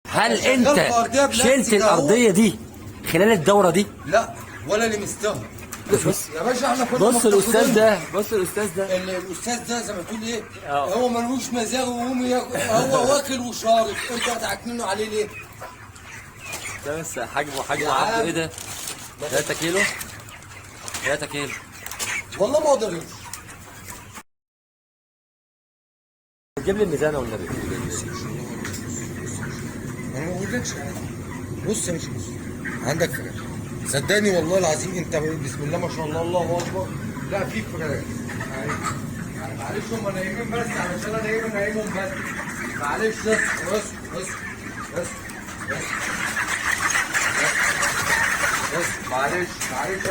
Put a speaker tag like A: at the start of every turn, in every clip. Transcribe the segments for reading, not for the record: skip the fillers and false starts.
A: هل
B: شغال
A: انت
B: في أرضية
A: شلت
B: بلاستيك أهو.
A: الارضية دي خلال الدورة دي؟
B: لا ولا لمستها.
A: بص
B: يا باشا احنا كنا
A: بص الاستاذ
B: مفتقدين.
A: ده، بص الاستاذ ده.
B: الاستاذ ده زي ما تقول ايه،
A: اه.
B: هو ملوش مزاج ويقوم هو واكل وشارب، انت هتعكننه عليه ليه؟
A: ده بس حجمه، حجمه
B: يا
A: عبده
B: عم.
A: ايه ده؟ 3 كيلو، 3 كيلو.
B: والله ما اقدر.
A: جيب لي الميزان والنبي.
B: انا ما بقولكش حاجة. بص يا باشا، بص عندك فراخ، صدقني والله العظيم انت بسم الله ما شاء الله الله اكبر. لا في فراخ يعني معلش هم نايمين بس علشان انا نايم نايمهم بس معلش. بس بس بس بس بس بس معلش معلش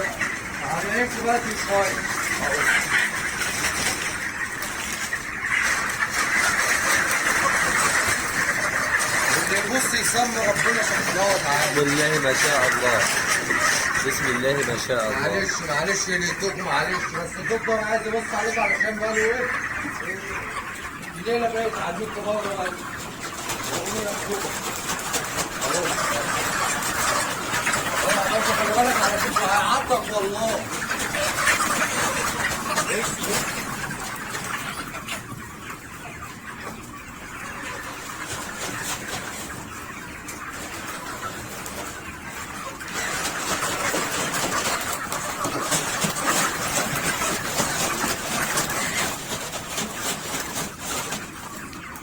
B: هنعيش بس شوية. أهو. اللي يبص يسمي ربنا سبحانه وتعالى.
A: بسم الله ما شاء الله، بسم الله ما شاء الله.
B: معلش معلش يا دكتور معلش، بس الدكتور عايز يبص عليك علشان باله ايه؟ الليلة بقت على النت بره. خلي بالك على فكرة هيعضك والله.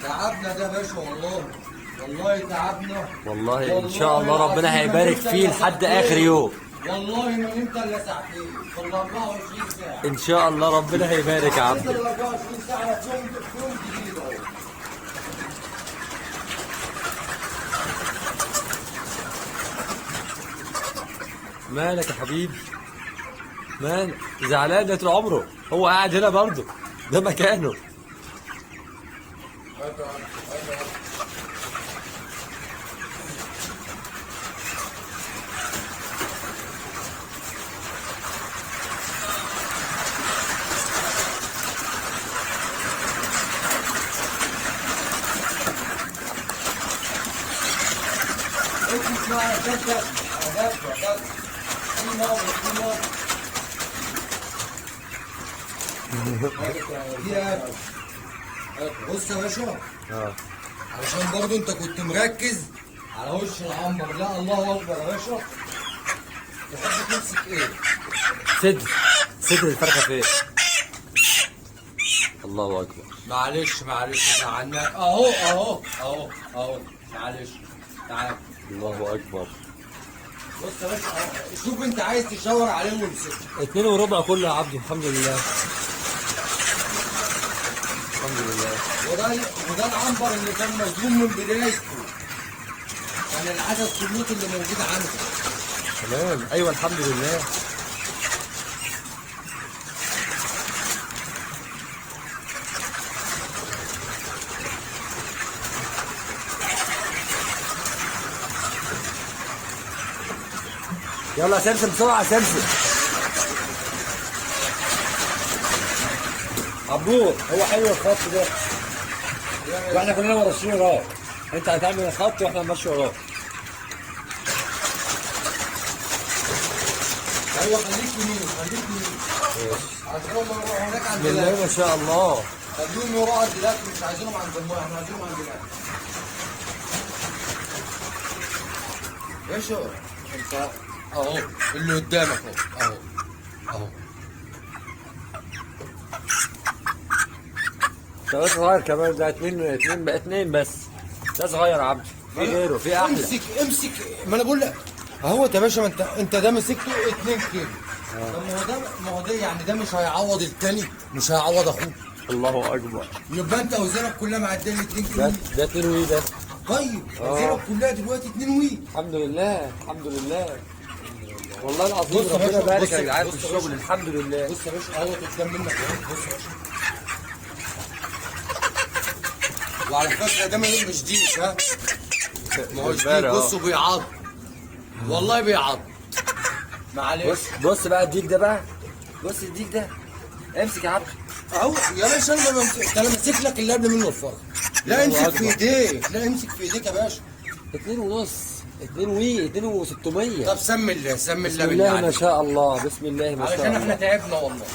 B: تعبنا ده يا باشا والله، والله تعبنا.
A: والله ان شاء الله
B: والله
A: ربنا
B: العظيم ما
A: هيبارك
B: نمت
A: فيه
B: إلا
A: لحد
B: ساعتين.
A: اخر يوم.
B: والله ما نمت الا ساعتين في ال 24 ساعة.
A: ان شاء الله ربنا هيبارك يا عبد.
B: ال 24 ساعة في يوم، في يوم جديد اهو.
A: مالك يا حبيبي؟ مالك زعلان؟ ده طول عمره هو قاعد هنا برضه، ده مكانه.
B: اكل شوية عشان تاكل. هتاكل هتاكل. في نار، في نار. في اكل. بص يا باشا، علشان برضو انت كنت مركز على وش العنبر. لا الله اكبر يا باشا. تحب تمسك ايه؟
A: صدر، صدر الفرخه فين؟ الله اكبر.
B: معلش معلش زعلناك. اهو اهو اهو اهو معلش تعال.
A: الله اكبر.
B: بص يا باشا اهو. شوف انت عايز تشاور عليه وامسكه.
A: 2.25 كله يا عبده، الحمد لله الحمد لله.
B: وده العنبر اللي كان مظلوم من بدايته، كان العدد كله اللي موجود عنده.
A: تمام، ايوه الحمد لله. يلا يا سمسم بسرعة يا سمسم. عبود هو حلو الخط ده، واحنا كلنا مرشين وراه. انت هتعمل الخط واحنا هنمشي وراه.
B: ايوه خليك يمين، خليك يمين عشان هم يروحوا هناك عند
A: بسم الله
B: الاكل.
A: ما شاء الله.
B: خليهم يروحوا عند الاكل، مش عايزينهم عند المية، احنا عايزينهم عند الاكل. باشا انت اهو اللي قدامك اهو اهو اهو.
A: ده صغير كمان، ده اتنين، اتنين بقى، اتنين بس. ده صغير يا عبد، في غيره، في احلى.
B: امسك امسك، ما انا بقول لك اهو يا باشا. ما انت ده مسكته 2 كيلو. طب ما هو ده، ما هو ده يعني ده مش هيعوض التاني، مش هيعوض اخوه.
A: الله اكبر.
B: يبقى انت اوزانك كلها معدية ال 2 كيلو.
A: ده اتنين وي ده.
B: طيب اوزانك كلها دلوقتي 2 وي.
A: الحمد لله الحمد لله. والله العظيم
B: بص يا
A: ربنا
B: باشا،
A: بارك
B: بص
A: يا جدعان
B: بص
A: في
B: يا
A: الشغل
B: باشا.
A: الحمد لله.
B: بص يا باشا اهو قدام منك اهو. بص يا باشا، وعلى فكرة ده مش ديش، ها ما هوش ديك. بصوا بيعض، والله بيعض. معلش
A: بص بص بقى الديك ده بقى، بص الديك ده، امسك يا عبد.
B: اهو يا باشا. انا ده انا ماسك لك اللي قبل منه الفرق. لا
A: الله
B: امسك في
A: أكبر.
B: ايديك، لا امسك في ايديك يا باشا.
A: 2.5، 2 وي 2 و600.
B: طب سمي الله، سمي
A: بسم
B: الله
A: الله ما
B: بالله،
A: شاء الله، بسم الله ما شاء
B: علشان احنا
A: الله.
B: تعبنا والله.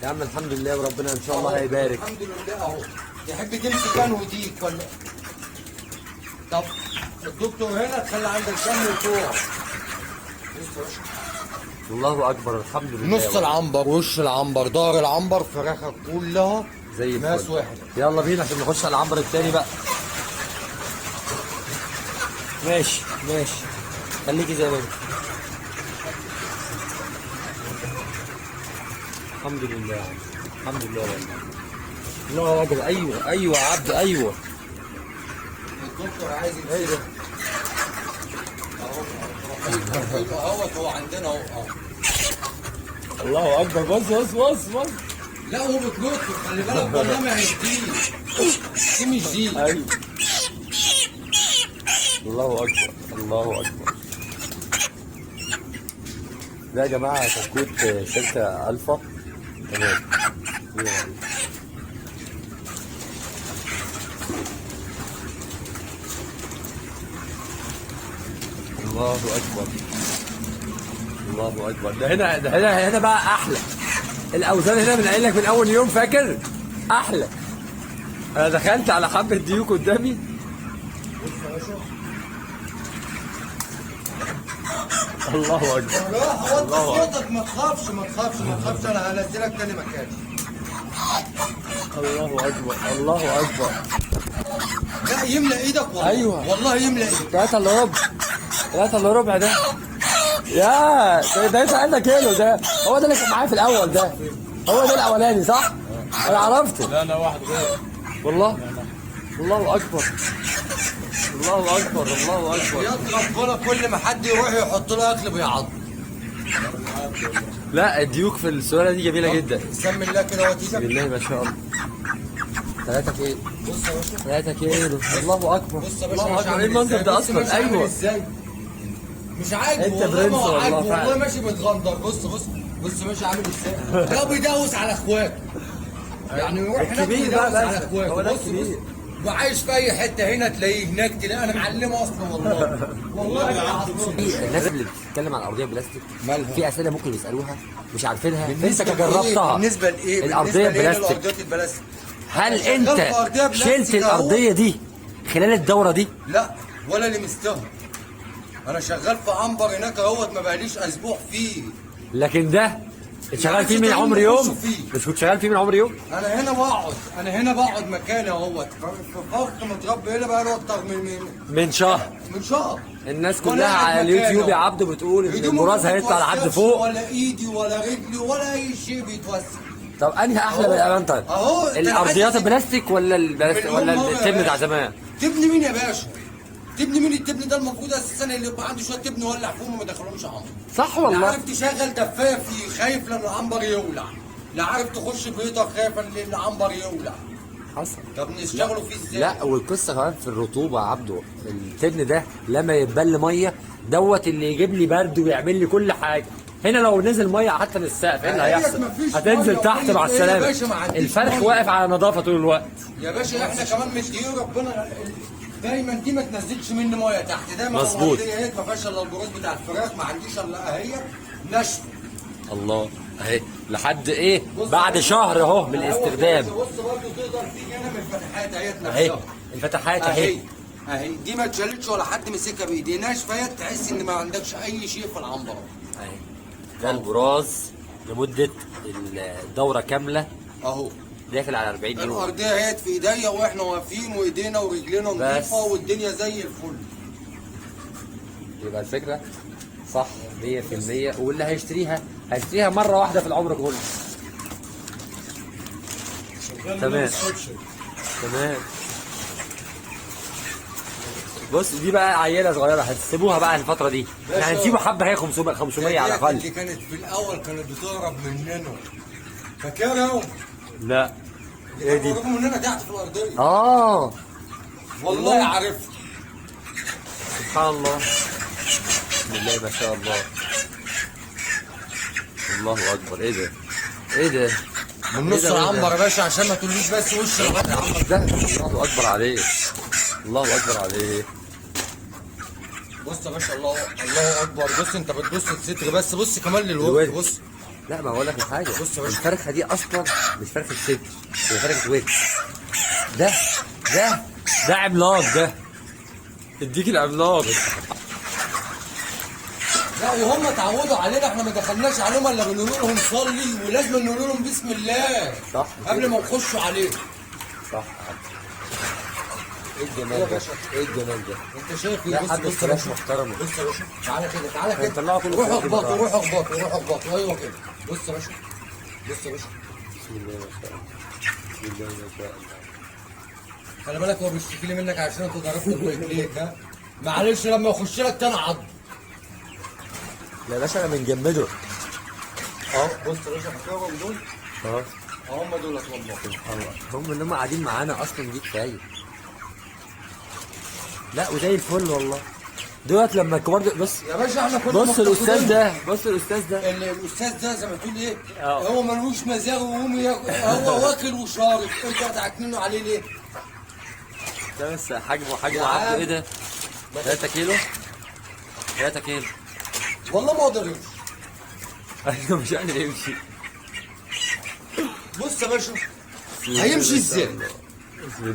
A: يا عم الحمد لله، وربنا ان شاء الله هيبارك.
B: الحمد لله. اهو تحب تمسك انا وديك ولا؟ طب الدكتور هنا تخلي عندك دم وتوع.
A: الله اكبر، الحمد لله.
B: نص العنبر، وش العنبر، ظهر العنبر، فراخك كلها
A: زي
B: ناس
A: الفل.
B: واحدة.
A: يلا بينا عشان نخش على العنبر التاني بقى. ماشي ماشي، خليكي زي ما انت. الحمد لله يا عم، الحمد لله والله. الله اكبر. ايوه ايوه يا عبد، ايوه.
B: الدكتور عايز
A: ايه ده؟
B: اهو اهوت، هو عندنا اهو اهو.
A: الله اكبر. بص بص بص بص.
B: لا هو بتنط، خلي بالك والله ما هي دي، دي مش دي.
A: ايوه، الله اكبر، الله اكبر. ده يا جماعة كتكوت شركة الفا. تمام. الله اكبر، الله اكبر. ده هنا، ده هنا، هنا بقى احلى الاوزان. هنا من قايل لك من اول يوم، فاكر؟ احلى. انا دخلت على حبه ديوك قدامي. الله اكبر.
B: راح وطي صوتك، ما تخافش ما تخافش ما تخافش، انا هنزلك تاني مكاني.
A: الله اكبر، الله اكبر.
B: لا يملى ايدك والله.
A: أيوة.
B: والله يملى ايدك.
A: 3 الا ربع، 3 الا ربع ده. يا ده 3 كيلو. ده هو ده اللي كان معايا في الاول، ده هو ده الاولاني صح؟ انا عرفته.
C: لا لا، واحد غير.
A: والله الله اكبر، الله اكبر، الله اكبر.
B: يا ربنا، كل ما حد يروح يحط له اكل بيعض.
A: لا الديوك في السلالة دي جميلة جدا.
B: سمي الله كده وطي
A: بسم
B: ايدك.
A: الله ما شاء الله. 3 كيلو.
B: بص يا باشا.
A: 3 كيلو. الله اكبر.
B: بص يا باشا،
A: الله
B: مش
A: اكبر.
B: عامل
A: ايه المنظر
B: إزاي؟
A: ده
B: بص
A: اصلا؟
B: ماشي عامل
A: ايوه.
B: ازاي؟ مش عاجبه
A: أنت
B: والله،
A: برنس
B: ما هو
A: والله
B: عاجبه
A: فعلا.
B: والله، ماشي بيتغندر. بص بص بص ماشي عامل ازاي؟ ده بيدوس على اخواته، يعني يروح هناك
A: الكبير بقى
B: ويدوس على
A: بس.
B: اخواته.
A: هو ده
B: بص بص
A: الكبير.
B: وعايش في اي حتة، هنا تلاقيه، هناك تلاقيه. انا معلمه اصلا والله، والله العظيم.
A: الناس اللي بتتكلم عن الارضية بلاستيك
B: مالها؟
A: في اسئلة ممكن يسالوها مش عارفينها، انت
B: بالنسبة لإيه؟
A: جربتها.
B: بالنسبة لايه؟
A: الارضية
B: بالنسبة لإيه
A: بلاستيك.
B: للارضيات البلاستيك؟
A: هل
B: شغال
A: انت
B: في أرضية بلاستيك
A: شلت
B: أهو.
A: الارضية دي خلال الدورة دي؟
B: لا ولا لمستها. انا شغال في عنبر هناك اهوت، ما بقاليش اسبوع فيه.
A: لكن ده شغال فيه من
B: يعني
A: عمر
B: يخشوا
A: يوم.
B: فيه.
A: مش كنت شغال فيه من عمر يوم؟
B: انا هنا بقعد، انا هنا بقعد مكاني اهوت، في فرق متربي هنا بقاله اكتر من
A: من شهر.
B: من شهر.
A: الناس
B: وأنا
A: كلها
B: قاعد
A: على اليوتيوب
B: مكاني
A: يا
B: أهو.
A: عبده بتقول ان
B: هدومي
A: البراز
B: ما
A: هيطلع لحد
B: بتتوسخش،
A: فوق.
B: ولا ايدي ولا رجلي ولا اي شيء بيتوسخ.
A: طب انهي احلى
B: أهو.
A: بالامان طيب؟
B: أهو، أنت
A: الارضيات
B: حاسس-
A: البلاستيك ولا البلاستيك
B: مليون
A: ولا
B: مرة يا
A: التبن بتاع
B: باشا.
A: زمان؟
B: تبني مين يا باشا؟ تبني مين؟ التبن ده المفروض اساسا اللي يبقى عنده شوية تبن يولع فيهم وما دخلهمش عنبر.
A: صح
B: لا
A: والله.
B: عارف تشغل دفايه فيه، خايف لان العنبر يولع. لا عارف تخش بيتك، خايف ان العنبر يولع.
A: حصل.
B: طب نشتغلوا فيه ازاي؟
A: لا والقصه كمان في الرطوبة يا عبده، التبن ده لما يتبل مية دوت اللي يجيب لي برد ويعمل لي كل حاجة. هنا لو نزل مية حتى من السقف ايه اللي
B: هي
A: هيحصل؟
B: مفيش
A: هتنزل
B: مية
A: تحت
B: ومية
A: مع
B: إيه يا
A: السلامة.
B: باشا؟ ما عنديش
A: الفرخ
B: مية.
A: واقف على نظافة طول الوقت.
B: يا باشا احنا كمان مديين ربنا دايما دي ما تنزلش مني مية تحت دايما.
A: مظبوط.
B: الأرضية اهي ما فيهاش الا البروز بتاع الفراخ، ما عنديش الا اهي ناشفة.
A: الله اهي لحد ايه
B: بص
A: بعد
B: يا
A: شهر اهو من
B: أهو
A: الاستخدام.
B: بص برضه تقدر تيجي هنا من الفتحات اهي
A: اهي
B: نفسها.
A: الفتحات اهي.
B: اهي اهي دي ما اتشالتش ولا حد مسكها بايديه، ناشفة اهي، تحس ان ما عندكش اي شيء في العنبر.
A: اهي ده البراز لمدة الدورة كاملة
B: اهو
A: داخل على 40 يوم.
B: الارضية اهي في ايديا واحنا واقفين وايدينا ورجلينا
A: بس.
B: نظيفة والدنيا زي الفل.
A: يبقى الفكرة صح 100%، واللي هيشتريها هيشتريها مرة واحدة في العمر كله.
C: شغال
A: تمام.
C: لابس شبشب.
A: تمام. بص دي بقى عيله صغيرة هتسيبوها بقى الفترة دي،
B: باشا.
A: يعني هنسيبه حبه هي 500 500 على
B: ديت
A: الاقل.
B: اللي كانت في الاول كانت بتهرب مننا، فاكرهم؟
A: لا ايه دي؟
B: بيهربوا مننا تحت في الارضية.
A: اه
B: والله عرفت.
A: سبحان الله، بسم الله ما شاء الله، الله اكبر. ايه ده؟ ايه ده؟
B: من نص
A: إيه ده؟
B: العنبر يا باشا، عشان ما تقوليش بس وش العنبر.
A: ده الله اكبر عليه، الله اكبر عليه.
B: بص يا باشا، الله الله اكبر. بص انت بتبص للستر بس، بص كمان للورك.
A: الورك.
B: بص
A: لا ما اقول لك حاجة.
B: بص يا باشا.
A: الفرخه دي اصلا مش فرخة صدر، هي فرخة ورك. ده ده ده عملاق، ده اديك العملاق.
B: لا وهم اتعودوا علينا، احنا ما دخلناش عليهم الا بنقول لهم صلي، ولازم نقول لهم بسم الله
A: صح
B: قبل ما نخشوا عليهم.
A: صح. ايه
B: ايه
A: الجمال
B: يا
A: ده؟
B: باشا؟
A: ايه الجمال ده؟
B: انت شايف ايه؟
A: لا
B: بص
A: حد
B: بص يا
A: فراخ
B: باشا،
A: محترمه.
B: بص يا باشا، تعالى كده، تعالى كده.
A: هنطلعوا كل
B: روح
A: الفراخ دي
B: اخبطوا،
A: بره.
B: روح اخبطوا، روح اخبطوا، ايوه كده. بص يا باشا، بص يا باشا،
A: بسم الله ما شاء الله، بسم الله ما شاء الله.
B: خلي بالك هو بيشتكي لي منك عشان انت ضربته برجليك. ها معلش، لما يخش لك تاني عض.
A: يا باشا انا بنجمده.
B: اه بص يا باشا، فاكرهم دول؟
A: اه
B: هم دولت والله.
A: سبحان الله، هم اللي هم قاعدين معانا اصلا دي كفاية. لا وزي الفل والله. دولت لما الكبار دول، بص
B: يا باشا احنا كنا
A: بص الاستاذ
B: مفتقدين.
A: ده، بص الاستاذ ده.
B: الاستاذ ده زي ما تقول ايه،
A: اه.
B: هو ملوش مزاج ويقوم ياكل، هو واكل وشارب، انت هتعكننه عليه ليه؟
A: ده بس حجمه، حجمه
B: يا
A: عبده
B: عم.
A: ايه ده؟ 3 كيلو، 3 كيلو.
B: والله ما اقدر يمشي.
A: ايوه مش قادر يمشي.
B: بص يا باشا، هيمشي ازاي؟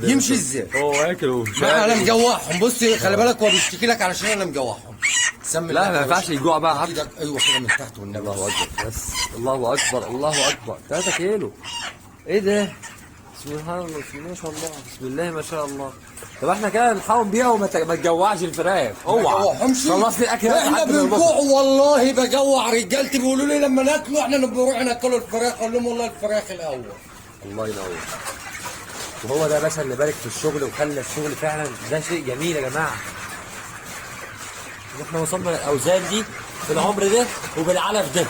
B: يمشي ازاي؟
A: هو واكل ومش
B: ما انا
A: قادر.
B: مجوعهم. بص خلي بالك هو بيشتكي لك علشان انا مجوعهم. سمي
A: لا
B: الله
A: ما
B: يا
A: ينفعش
B: باشا.
A: يجوع بقى يا عبد.
B: ايدك ايوه كده من تحت والنبي.
A: الله اكبر، بس الله اكبر، الله اكبر. 3 كيلو، ايه ده؟ سبحان الله، بسم الله ما شاء الله، بسم الله ما شاء الله. طب احنا كده نحاول نبيعه وما ما تجوعش الفراخ.
B: ما
A: اوعى
B: جوعهمش.
A: خلص لي الاكل
B: احنا
A: لحد ما
B: بنجوع
A: يخلص.
B: والله، بجوع رجالتي بيقولوا لي لما ناكله احنا نبقى نروح ناكلوا الفراخ، اقول لهم والله الفراخ الاول.
A: الله ينور. وهو ده يا باشا اللي بارك في الشغل وخلى الشغل فعلا ده شيء جميل يا جماعة. ان احنا وصلنا للاوزان دي في العمر ده وبالعلف ده.